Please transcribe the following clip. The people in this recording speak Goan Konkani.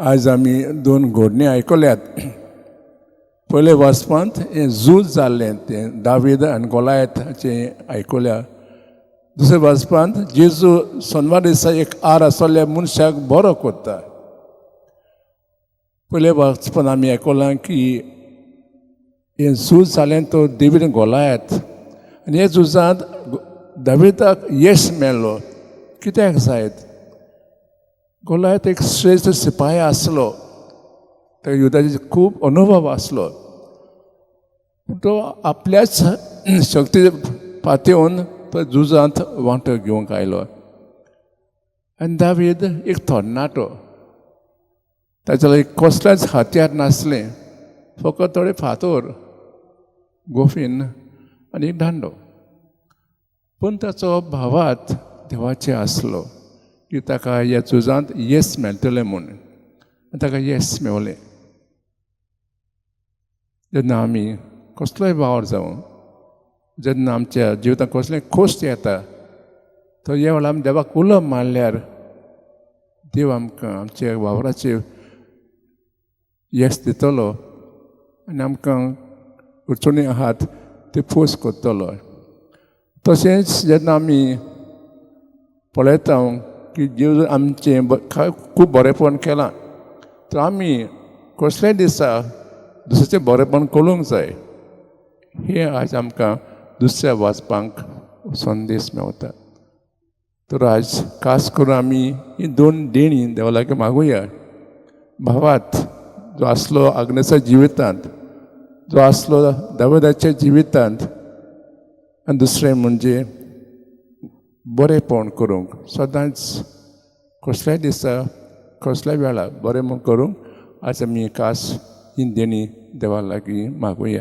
आयज आमी दोन घोडणी आयकल्यात. पयले वाचपांत हें झूज जाल्लें तें दावीद आनी गोलायत हाचें आयकुल्या. दुसऱ्या वाचपांत जेजू सोनवार दिसा एक आर आसलेल्या मनशाक बरो करता. पयले वाचपांत आमी आयकलां की हें झूज जालें तो देवीन गोलायत आनी ह्या झुजांत दाविदाक यश मेळ्ळो. कित्याक जायत? गोलायत एक श्रेश्ठ सिपाही आसलो, ताका युद्धाचो खूब अनुभव आसलो. तो आपल्याच शक्ती पातयेवन तो झुजांत वांटो घेवंक आयलो. आनी दावीद एक तरणाटो, ताच्या लागीं कसलेंच हत्यार नासलें, फकत थोडे फातर, गोफीन आनी एक दांडो. पूण ताचो भावार्थ देवाचेर आसलो की ताका ह्या झुजांत येस मेळटलें म्हूण, आनी ताका येस मेवलें. जेन्ना आमी कसलोय वावर जावं, जेन्ना आमच्या जिवितांत कसलें खोश्ट येता, तो ह्या वेळार आमी देवाक उलो मारल्यार देव आमकां आमच्या वावराचेर येस दितलो आनी आमकां अडचणी आहात त्यो पयस करतलो. तशेंच जेन्ना आमी पळयता की देव आमचें खूब बरेंपण केलां, तर आमी कसल्याय दिसा दुसऱ्याचें बरेंपण करूंक जाय. हें आयज आमकां दुसऱ्या वाचपांक संदेश मेवता. तर आयज खास करून आमी ही दोन देणी देवा लागीं मागुया. भावार्थ जो आसलो आग्नेसा जिवितांत, जो आसलो दाविदाच्या जिवितांत, आनी दुसरें म्हणजे बरेंपण करूंक सदांच कसल्याय दिसा कसल्याय वेळार बरें म्हूण करूंक आज आमी खास ही देणी देवा लागीं मागुया.